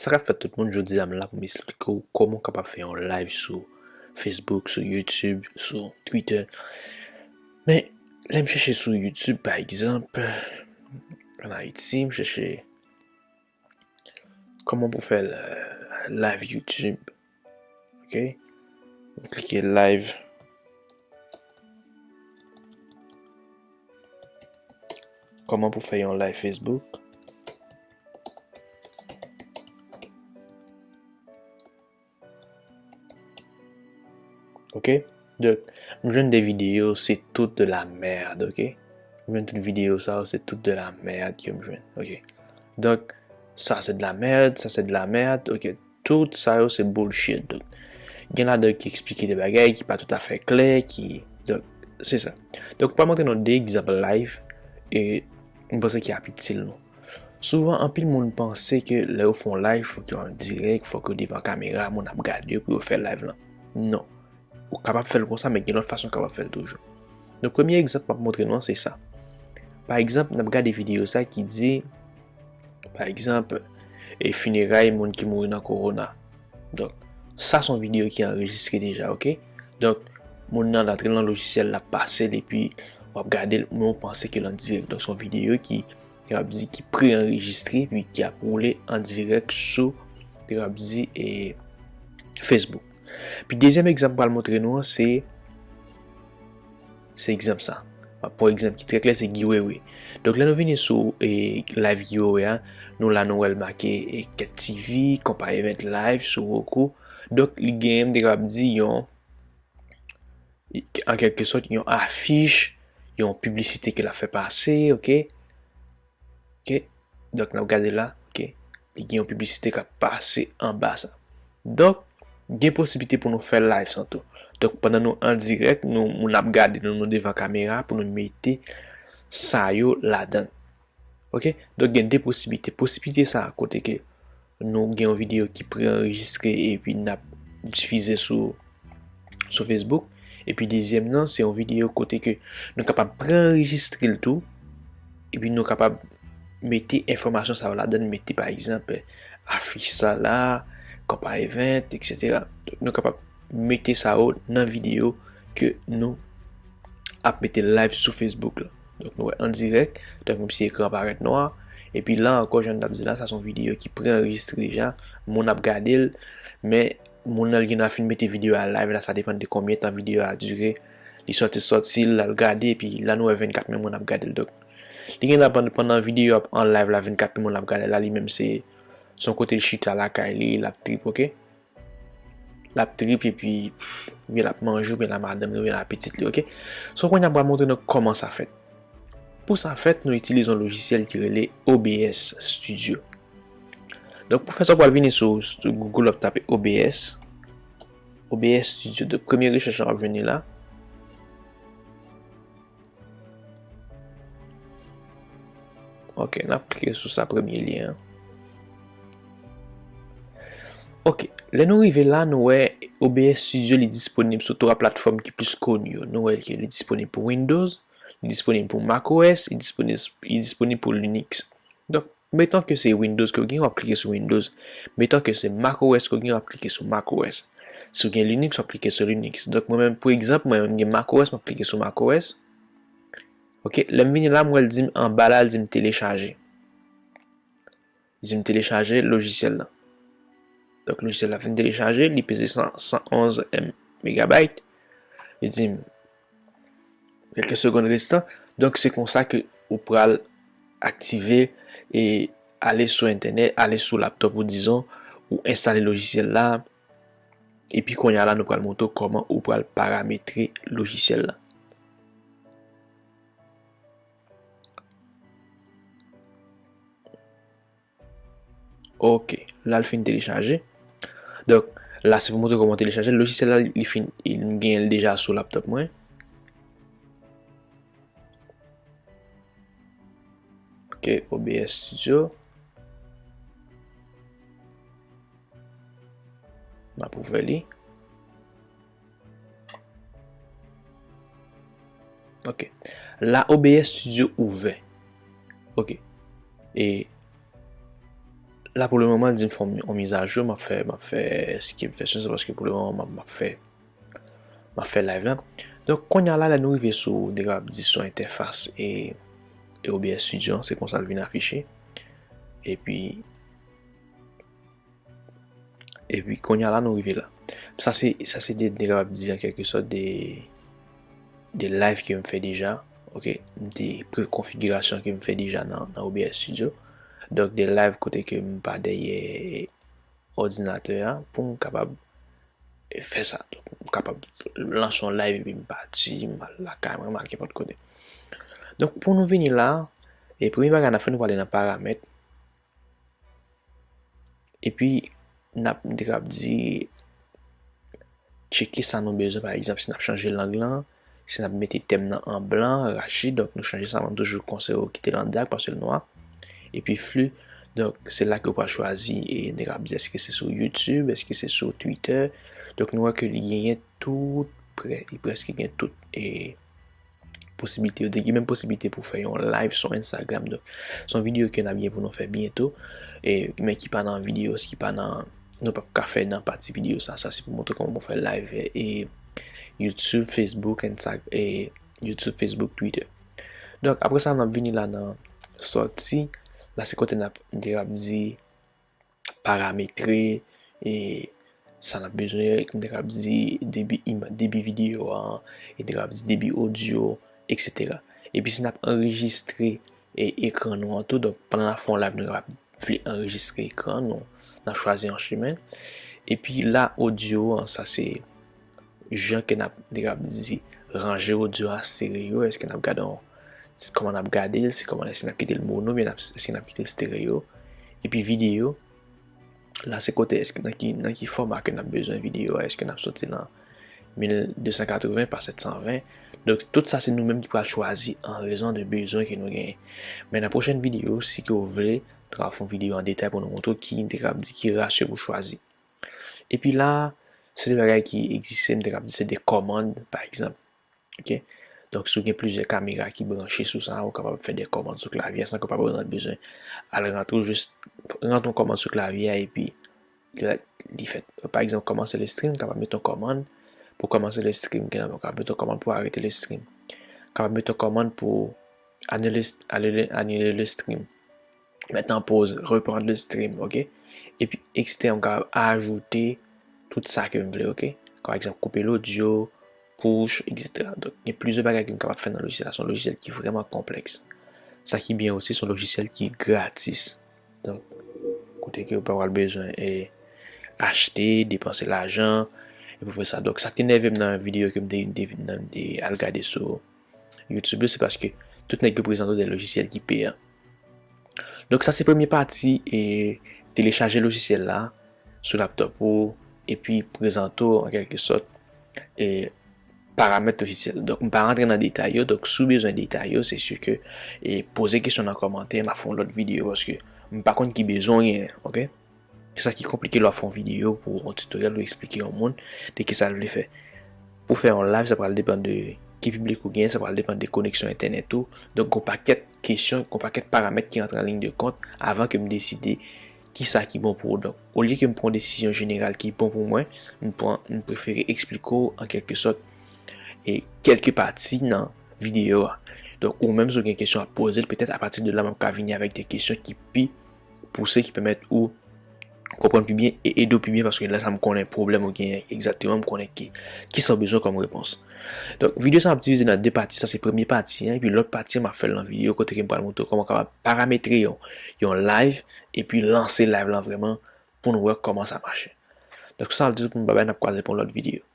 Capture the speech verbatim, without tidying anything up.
Sa k ap fèt tout moun, jodi a m la pou m esplike w kòman w kapab fè yon live sou Facebook, sou YouTube, sou Twitter. Men, lè m chèche sou YouTube, pa egzanp, ann Ayiti, m chèche kòman pou fè l, euh, live YouTube. Ok? M klike live. Kòman pou fè yon live Facebook. Ok? Donk, m jwenn de videyo, se tout de la merde, ok? M jwenn tout videyo sa yo, se tout de la merde ke m jwenn, ok? Donk, sa se de la merde, sa se de la merde, ok? Tout sa yo se bullshit. Donk, gen ladan ki eksplike de bagay ki pa toutafè klè, ki, donk, se sa. Donk, m pral montre nou de egzanp live, e m panse ki ap itil nou. Souvan, anpil moun panse ke lè yo fè yon live, fòk yo an dirèk, fòk yo devan kamera, moun ap gade yo pou yo fè live lan. Non. Ou kapab fè l konsa, men gen lòt fason w kapab fè l toujou. Donk, premye egzanp m ap montre nou an, se sa. Pa egzanp, n ap gade videyo sa ki di, pa egzanp, e fineray moun ki mouri nan kowona. Donk, sa se yon videyo ki anrejistre deja, ok? Donk, moun nan rantre nan lojisyèl, l ap pase l, epi w ap gade l, men w panse ke l an dirèk. Donk, se yon videyo ki, ki ap di, ki pre-anrejistre, epi ki ap woule an dirèk sou, ki ap di, e, Facebook. Pi dezyèm egzanp m pral montre nou an, se, se egzanp sa. M ap pran egzanp ki trè klè, se Giveaway. Donk, lè nou vini sou, e, live Giveaway a, nou la nou wè l make, e, Ket T V, Konpa Event Live sou Roku. Donk, li genyen, m te kapab di, yon, an kèlke sòt, yon afich, yon piblisite ke l ap fè pase, ok? Ok? Donk, n ap gade la, ok? Li gen yon piblisite k ap pase anba sa. Donk, gen posiblite pou nou fè live sa tou. Donk, pandan nou an dirèk, nou, moun ap gade nou, nou devan kamera pou nou mete sa yo ladan. Ok? Donk, gen de posiblite. Posiblite sa a, kote ke nou gen yon videyo ki pre-anrejistre epi n ap difize sou, sou Facebook. Epi dezyèm nan, se yon videyo kote ke nou kapab pre-anrejistre l tou, epi nou kapab mete enfòmasyon sa yo ladan, mete pa egzanp afich sa la, Konpa Event, et cetera. Donk, nou kapab mete sa yo nan videyo ke nou ap mete live sou Facebook la. Donk, nou wè an dirèk. Donk, menm si ekran an parèt nwa. Epi la ankò, jan n t ap di la, sa se yon videyo ki pre-anrejistre deja. Moun ap gade l, men moun nan li gen dwa fin mete videyo a live la, sa depann de konbyen tan videyo a dire. Li sòti, sòti, l al gade, epi la nou wè vennkat mil moun ap gade l. Donk, li gen dwa pandan, pandan videyo a an live la, vennkat mil moun ap gade l la, li menm se, se yon kote l chita lakay li, l ap trip, ok? L ap trip epi, oubyen l ap manje, oubyen l a madanm li, oubyen l a pitit li, ok? So, kounye a m pral montre nou kòman sa fèt. Pou sa fèt, nou itilize yon lojisyèl ki rele O B S Studio. Donk, pou fè sa, w pral vini sou, sou Google, w ap tape O B S. O B S Studio. Donk, premye rechèch la w ap jwenn li la. Ok, n ap klike sou sa premye lyen an. Ok, lè nou rive la, nou wè O B S Studio li disponib sou twa platfòm ki plis koni yo. Nou wè ke li disponib pou Windows, li disponib pou macOS, li disponib, li disponib pou Linux. Donk, meton ke se Windows ke w gen, w ap klike sou Windows. Meton ke se macOS ke w gen, w ap klike sou macOS. Si w gen Linux, w ap klike sou Linux. Donk, mwen menm, pou egzanp, mwen menm, m gen macOS, m ap klike sou macOS. Ok, lè m vini la, m wè l di m anba la, l di m telechaje. Li di m telechaje lojisyèl la. Donk, lojisyèl la fin telechaje, li peze san, san onz megabayt. Li di m kèlke segonn restan. Donk, se konsa ke ou pral aktive e ale sou entènèt, ale sou laptòp ou, dizon, ou enstale lojisyèl la. Epi kounye a la, nou pral montre w kòman ou pral parametre lojisyèl la. Ok, la l fin telechaje. Donk, la se pou montre kòman telechaje. Lojisyèl la, li fin, li genyen l deja sou laptòp mwen. Ok, O B S Studio. M ap ouvè li. Ok. La, O B S Studio ouvè. Ok. E La pou le moman, di m fè yon mizajou, m ap fè, m ap fè skip vèsyon sa paske pou le moman m ap, m ap fè, m ap fè live la. Donk, kounye a la, lè nou rive sou, m te kapab di sou entèfas e, e O B S Studio, se konsa l vin afiche. Epi, epi kounye a la, nou rive la. Sa se, sa se de, m te kapab di an kèlke sòt de, de live ke m fè deja. Ok, m te pre-konfigirasyon ke m fè deja nan, nan O B S Studio. Donk, de live kote ke m pa dèyè òdinatè a pou m kapab fè sa. Donk, m kapab lanse yon live epi m pati, m al lakay mwen, m al kenpòt kote. Donk, pou nou vini la, e premye bagay n ap fè, nou prale nan paramèt. Epi, n ap, m te kapab di, tcheke sa nou bezwen, pa egzanp, si n ap chanje lang lan, si n ap mete tèm nan an blan, rachi, donk nou chanje sa, men toujou konsève kite l an dak paske l nwa. Epi flux, donk se la ke w pral chwazi, e n te kapab di èske se sou YouTube, èske se sou Twitter. Donk nou wè ke li genyen tout, prè, li prèske gen tout, e posibilite yo. Te gen menm posibilite pou fè yon live sou Instagram. Donk, se yon videyo ke n ap gen pou nou fè byento, e, men ki pa nan videyo, ki pa nan, nou p ap ka fè nan pati videyo sa. Sa se pou montre kòman pou fè live, e, YouTube, Facebook, Insta-, e, YouTube, Facebook, Twitter. Donk, apre sa, n ap vini la nan sòti. La, se kote n ap, m te ap di, parametre, e, sa n ap bezwen, m te kab di debi ima-, debi videyo a, e m te kab di debi odyo, etsetera. Epi si n ap anrejistre, e, ekran nou an tou, donk pandan n ap fè yon live, nou kab vle anrejistre ekran nou, n ap chwazi yon chemen. Epi la, odyo an, sa se jan ke n ap, m te kab di, ranje odyo a, stereo, èske n ap gade yon, kòman n ap gade l, se kòman, èske n ap kite l mono, oubyen n ap, èske n ap kite l stereo. Epi videyo, la se kote, èske nan ki, nan ki fòma ke n ap bezwen videyo a, èske n ap soti nan mil de san katreven pa sèt san ven. Donk, tout sa se nou menm ki pral chwazi an rezon de bezwen ke nou genyen. Men nan pwochèn videyo, si ke w vle, nou ka fè yon videyo an detay pou nou montre w ki, m te kab di, ki rasyo pou chwazi. Epi la, se de bagay ki egziste, m te kab di se de kòmand, pa egzanp. Ok? Donk, si w gen plizyè kamera ki branche sou sa, ou kapab fè de kòmand sou klavye a san ke w pa bezwen al rantre, ou jis rantre yon kòmand sou klavye a epi li, li fèt. Pa egzanp, kòmanse le stream, kapab mete yon kòmand pou kòmanse le stream, gen nan kapab mete yon kòmand pou arete le stream. Kapab mete yon kòmand pou anile, anile, anile le stream. Mete an poz, reprendre le stream, ok? Epi, etsetera, m kapab ajoute tout sa ke m vle, ok? Pa egzanp, koupe lodyo, push, etsetera. Donk, gen plizyè bagay ke m kapab fè nan lojisyèl la. Se yon lojisyèl ki vrèman konplèks. Sa ki byen osi, se yon lojisyèl ki gratis. Donk, kote ke w pa pral bezwen, e, achte, depanse lajan, e pou fè sa. Donk, sa k te nève m nan videyo ke m te, te, nan, te al gade sou YouTube yo, se paske tout nèg yo prezante w de lojisyèl ki peyan. Donk, sa se premye pati, e telechaje lojisyèl la sou laptop ou, epi prezante w, an kèlke sòt, e paramèt lojisyèl. Donk, m pa rantre nan detay yo. Donk, si w bezwen detay yo, se si ke, e poze kesyon nan kòmantè, m a fè yon lòt videyo, paske m pa konn ki bezwen w genyen, ok? E sa ki konplike lè w ap fè yon videyo pou yon tutorial ou eksplike yon moun de kisa l vle fè. Pou fè yon live, sa pral depann de ki piblik ou genyen, sa pral depann de koneksyon entènèt ou. Donk, gon pakèt kesyon, gon pakèt paramèt ki rantre an liy de kont avan ke m deside kisa ki bon pou ou. Donk, olye ke m pran yon desizyon jeneral ki bon pou mwen, m pran, m prefere eksplike w an kèlke sòt e kèlke pati nan videyo a. Donk, ou menm, si w gen kesyon, ap poze l, petèt apati de la, m ap ka vini avèk de kesyon ki pi pouse, ki pèmèt ou konprann pi byen e ede w pi byen, paske lè sa m konnen pwoblèm ou genyen egzakteman, m konnen ki, kisa w bezwen kòm repons. Donk, videyo sa a ap divize nan de pati. Sa se premye pati an, epi lòt pati an, m ap fè l nan videyo kote ke m pral montre w kòman w kapab parametre yon, yon live, epi lanse live lan vrèman pou n wè kòman sa mache. Donk, sa ap di pou m babay, n ap kwaze pou yon lòt videyo.